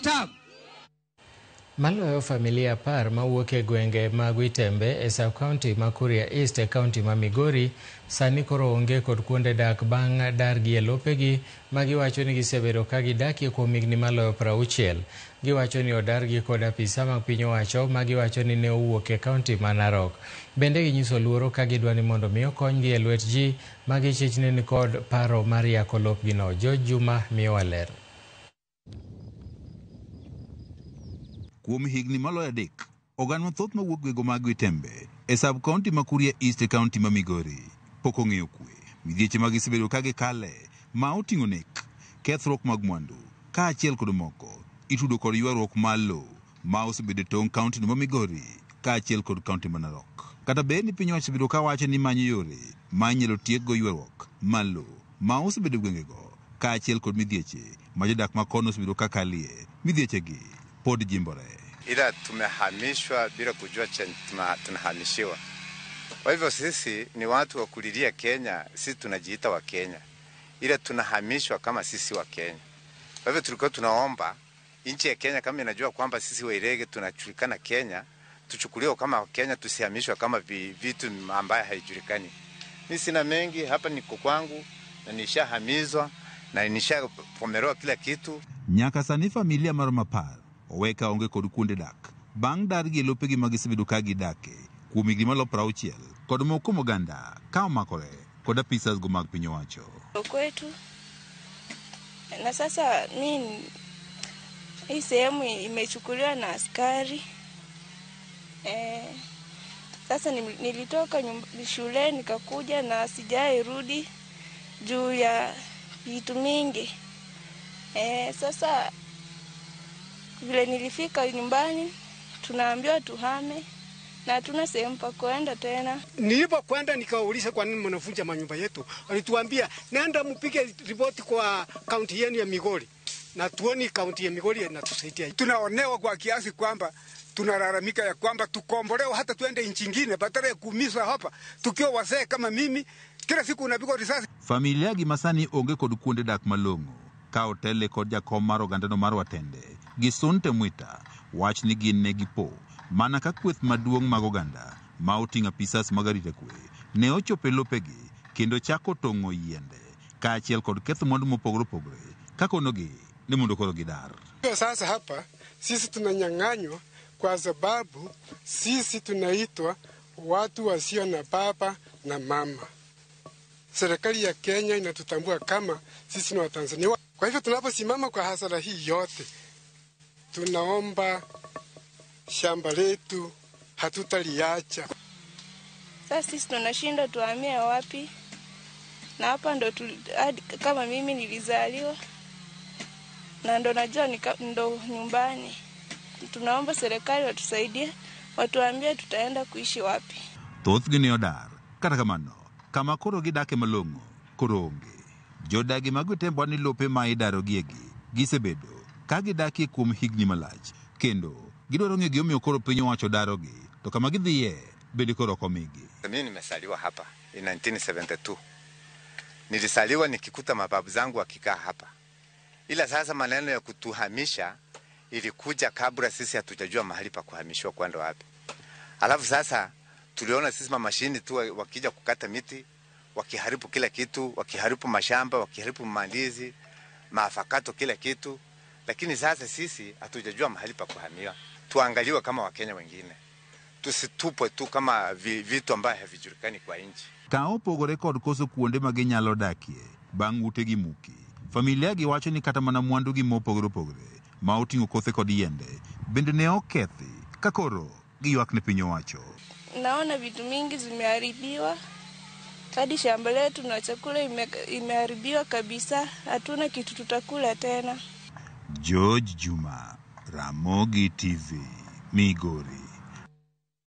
term. Maloyo familia 10 mawuok e gwenge mag Witembe e sub-county ma Kuria East e county ma Migori sani koro onge kod kuonde dak bang' dargi e lopegi ma giwacho ni gisebedo ka gidakie kuom higni maloyo 60. Giwacho ni odargi kod apisa mag piny owacho ma giwacho ni ne owuok e county ma Narok. Bende ginyiso luoro ka gidwa ni mondo mi okonygi e lwet ji ma gichich ni nikod paro mar yako lopgino. George Juma miyowa ler. Kuom higni maloyo 3, oganda mathoth mawuok gwenge mag Witembe e sub-county ma Kuria East e county ma Migori pok ong'eyo kwe. Midhieche ma gisebedo ka gikale ma oting'o nek, kethruok mag mwandu kaachiel kod moko itudo kod ywaruok mar lowo ma osebedo e tong' county ma Migori kaachiel kod county ma Narok. Kata bed ni piny owacho osebedo ka wacho ni manyo yore ma inyalo tiekgo ywaruok mar lowo ma osebedo e gwengego kaachiel kod midhieche ma jodak ma kono osebedo ka kalie, midhiechegi pod jimbore. Ila tumehamishwa bila kujua chenye tunahamishiwa. Kwa hivyo sisi ni watu wa kulilia Kenya, sisi tunajiita wa Kenya. Ila tunahamishwa kama sisi wa Kenya. Kwa hivyo tulikuwa tunaomba nchi ya Kenya kama inajua kwamba sisi Wairege tunajulikana Kenya, tuchukuliwe kama wa Kenya, tusihamishwe kama vitu ambaye haijulikani. Mimi sina mengi hapa, niko kwangu na nishahamizwa na nishapomerewa kila kitu. Nyaka sani familia maromo 10 oweka onge kod kuonde dak bang' dargi e lopegi ma gisebedo ka gidake kuom higni maloyo 60 kod moko kuom oganda ka omakore kod apisas go mag piny owacho. Kwetu na sasa mi hii sehemu imechukuliwa na askari. Sasa nilitoka shule nikakuja na sijairudi juu ya vitu mingi. Sasa vile nilifika nyumbani tunaambiwa tuhame na hatuna sehemu pa kwenda tena. Nilipokwenda nikawauliza kwa nini mnavunja manyumba yetu, walituambia nenda mpige ripoti kwa kaunti yenu ya Migori, na tuoni kaunti ya Migori inatusaidia. Tunaonewa kwa kiasi kwamba tunalalamika ya kwamba tukombolewe hata tuende nchi nyingine badala ya kuumizwa hapa tukiwa wazee kama mimi, kila siku unapigwa risasi. Familia gi masani onge kod kuonde dak malong'o ka otele kod jakom mar ogandano mar Watende gi Sunte Mwita wach ni gin ne gipo mana ka kweth maduong' mag oganda ma oting'o apisas mag arita kwe ne ochopo e lopegi kendo chako tong'o yiende kaachiel kod ketho mwandu mopogore opogore ka konogi ni mondo koro gidar. Sasa hapa sisi tunanyang'anywa kwa sababu sisi tunaitwa watu wasio na baba na mama. Serikali ya Kenya inatutambua kama sisi ni Watanzania. Kwa hivyo tunaposimama kwa hasara hii yote, tunaomba shamba letu hatutaliacha. Sasa sisi tunashindwa tuhamie wapi? Na hapa ndo kama mimi nilizaliwa na ndo najua ndo nyumbani. Tunaomba serikali watusaidie, watuambie tutaenda kuishi wapi. Thothgi ne odar, kata kamano kama koro gidake malong'o koro onge. Jodagi mag Witembe ni lope ma idarogiegi gisebedo ka gidakie kuom higni malach kendo gidwaro ng'eyo gimomiyo koro piny owacho darogi to kama gidhiye bende koro ok omigi. Mimi nimesaliwa hapa in 1972. Nilisaliwa nikikuta mababu zangu wakikaa hapa. Ila sasa maneno ya kutuhamisha ilikuja kabla sisi hatujajua mahali pa kuhamishwa kwenda wapi. Alafu sasa tuliona sisi mamashini tu wakija kukata miti, wakiharibu kila kitu, wakiharibu mashamba, wakiharibu mandizi, maafakato, kila kitu. Lakini sasa sisi hatujajua mahali pa kuhamia. Tuangaliwe kama Wakenya wengine. Tusitupwe tu kama vitu ambavyo havijulikani kwa nchi. Ka opogore kod koso kuonde ma ginyalo dakie bang' utegi muki, familia gi wacho ni kata mana mwandu gi mopogore opogore ma oting'o kothe kod yiende bende ne okethi ka koro giywak ne piny owacho. Naona vitu mingi zimeharibiwa, hadi shamba letu na chakula imeharibiwa kabisa, hatuna kitu tutakula tena. George Juma, Ramogi TV, Migori.